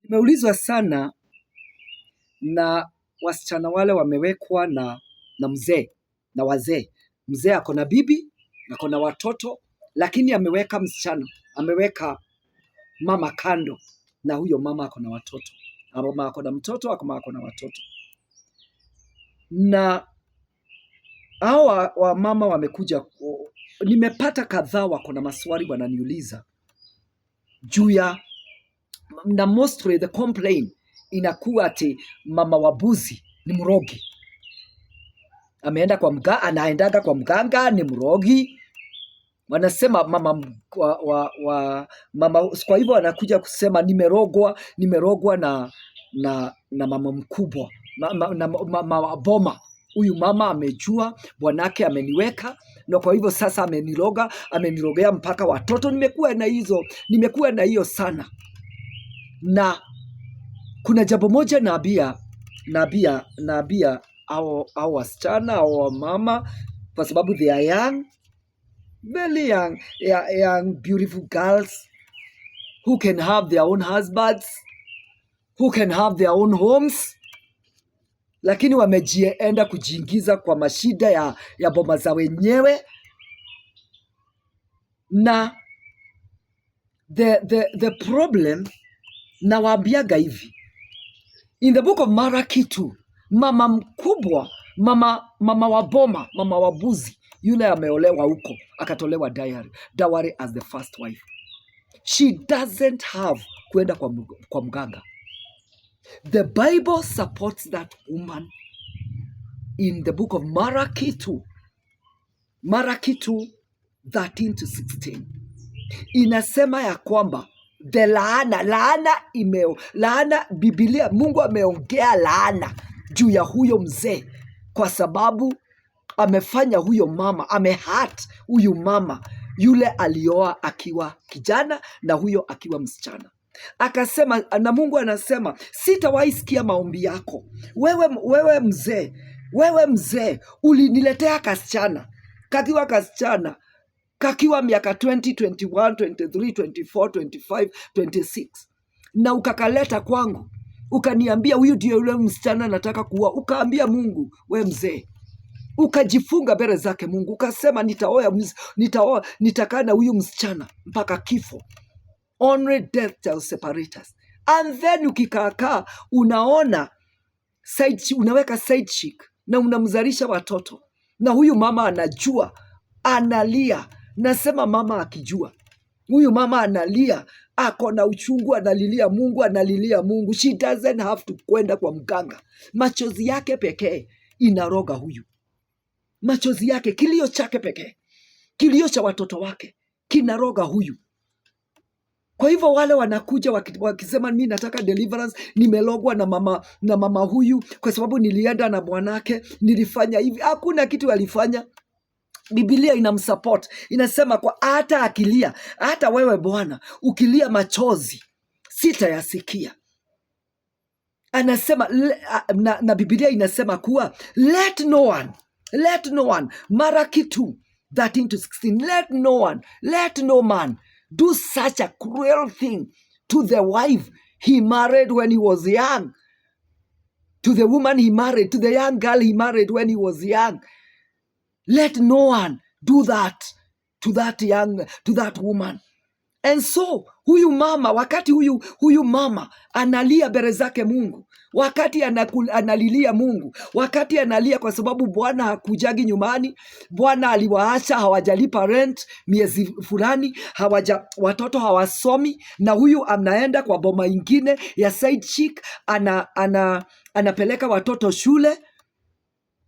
Nimeulizwa sana na wasichana wale wamewekwa na mzee na wazee. Mzee ako na bibi, ako na watoto, lakini ameweka msichana, ameweka mama kando, na huyo mama ako na watoto, ama ako na mtoto, ama ako na watoto. Na hawa wamama wamekuja, nimepata kadhaa wako na maswali wananiuliza juu ya, na mostly the complaint inakuwa ati mama wabuzi ni mrogi, ameenda kwa mga, anaendaga kwa mganga, ni mrogi. Wanasema mama wa mama, kwa hivyo anakuja kusema nimerogwa, nimerogwa na mama mkubwa na mama wa boma. Huyu mama amejua bwanake ameniweka, na kwa hivyo sasa ameniroga, amenirogea mpaka watoto. Nimekuwa na hizo, nimekuwa na hiyo sana. Na kuna jambo moja naambia au wasichana au wamama, kwa sababu they are young, very young, young beautiful girls who can have their own husbands, who can have their own homes, lakini wamejienda kujiingiza kwa mashida ya boma za wenyewe. Na the problem, nawaambiaga hivi, in the book of Malachi 2, mama mkubwa, mama wa boma, mama wa buzi yule ameolewa huko akatolewa dowry as the first wife, she doesn't have kwenda kwa mganga. The Bible supports that woman in the book of Malachi 2, Malachi 2 13 to 16, inasema ya kwamba the laana ime laana, Biblia, Mungu ameongea laana juu ya huyo mzee kwa sababu amefanya huyo mama, amehurt huyu mama yule alioa akiwa kijana na huyo akiwa msichana. Akasema, na Mungu anasema, "Sitawahi sikia maombi yako wewe, wewe mzee, wewe mzee uliniletea kasichana kakiwa kasichana kakiwa miaka 20, 21, 23, 24, 25, 26 na ukakaleta kwangu, ukaniambia huyu ndio yule msichana nataka kuoa. Ukaambia Mungu, we mzee, ukajifunga mbele zake Mungu, ukasema nitaoa, nitakaa na huyu msichana mpaka kifo. Only death shall separate us." And then ukikaakaa unaona unaweka side chick na unamzalisha watoto, na huyu mama anajua, analia. Nasema mama akijua, huyu mama analia, ako na uchungu, analilia Mungu, analilia Mungu. She doesn't have to kwenda kwa mganga. Machozi yake pekee inaroga huyu, machozi yake, kilio chake pekee, kilio cha watoto wake kinaroga huyu. Kwa hivyo wale wanakuja wakisema mi nataka deliverance, nimelogwa na mama huyu kwa sababu nilienda na bwanake, nilifanya hivi. Hakuna kitu alifanya. Biblia inamsupport, inasema kwa hata akilia, hata wewe bwana ukilia machozi sitayasikia. Anasema na Biblia inasema kuwa let no one, let no one, Malaki 2 13 to 16, let no one, let no man do such a cruel thing to the wife he married when he was young, to the woman he married, to the young girl he married when he was young. Let no one do that to that woman. And so huyu mama, wakati huyu mama analia mbele zake Mungu, wakati analilia Mungu, wakati analia kwa sababu bwana hakujagi nyumbani, bwana aliwaacha hawajalipa rent miezi fulani, watoto hawasomi, na huyu anaenda kwa boma ingine ya side chick, anapeleka watoto shule,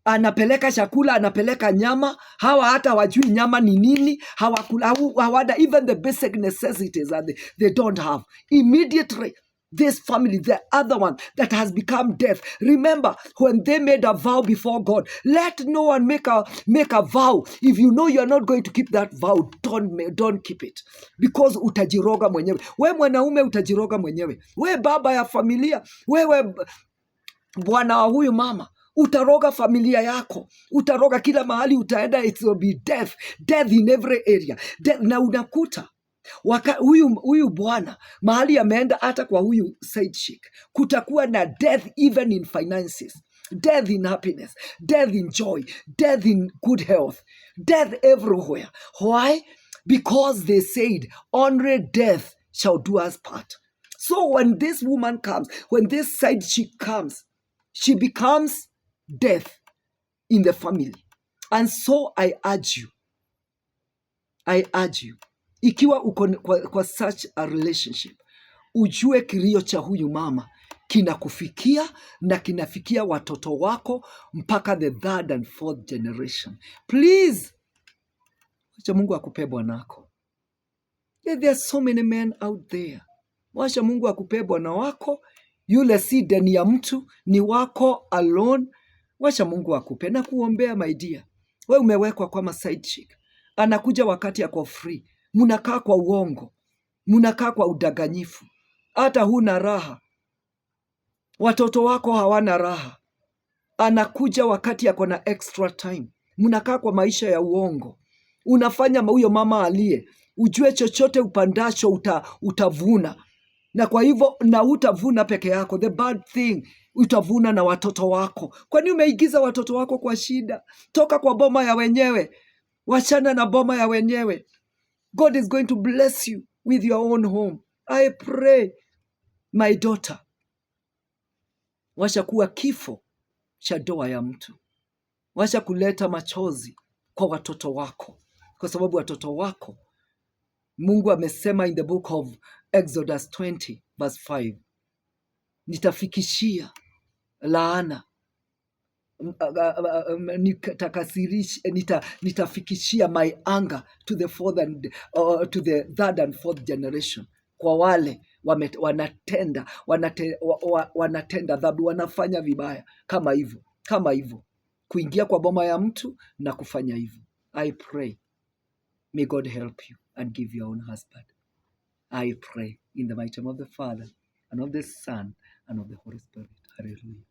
anapeleka chakula, anapeleka nyama. Hawa hata wajui nyama ni nini, hawakula, hawana even the basic necessities that they don't have. Immediately this family, the other one that has become death. Remember when they made a vow before God, let no one make a vow. If you know you are not going to keep that vow, don't keep it because utajiroga mwenyewe. We mwanaume utajiroga mwenyewe, we baba ya familia, wewe bwana wa huyu mama utaroga familia yako, utaroga kila mahali utaenda, it will be death, death in every area, death. Na unakuta Huyu bwana mahali ameenda, hata kwa huyu side chick, kutakuwa na death even in finances, death in happiness, death in joy, death in good health, death everywhere. Why? Because they said, "Only death shall do us part." So when this woman comes, when this side chick comes, she becomes death in the family. And so I urge you, I urge you, ikiwa uko kwa such a relationship, ujue kilio cha huyu mama kinakufikia na kinafikia watoto wako mpaka the third and fourth generation. Please, wacha Mungu akupe bwanako. Yeah, there are so many men out there. Wacha Mungu akupe bwana wako, yule si deni ya mtu, ni wako alone. Wacha Mungu akupe na kuombea, my dear. We umewekwa kama side chick, anakuja wakati ako free, mnakaa kwa uongo, mnakaa kwa udanganyifu, hata huna raha, watoto wako hawana raha. Anakuja wakati ako na extra time, mnakaa kwa maisha ya uongo, unafanya huyo mama alie. Ujue chochote upandacho utavuna, na kwa hivyo na utavuna peke yako. The bad thing, utavuna na watoto wako. Kwani umeingiza watoto wako kwa shida? Toka kwa boma ya wenyewe, wachana na boma ya wenyewe. God is going to bless you with your own home. I pray, my daughter, wacha kuwa kifo cha ndoa ya mtu, wacha kuleta machozi kwa watoto wako, kwa sababu watoto wako, Mungu amesema in the book of Exodus 20 verse 5, nitafikishia laana, nitafikishia my anger to the fourth and to the third and fourth generation, kwa wale wanatenda dhambi, wanafanya vibaya kama hivyo, kuingia kwa boma ya mtu na kufanya hivyo. I pray, may God help you and give your own husband. I pray in the mighty name of the Father and of the Son and of the Holy Spirit. Hallelujah.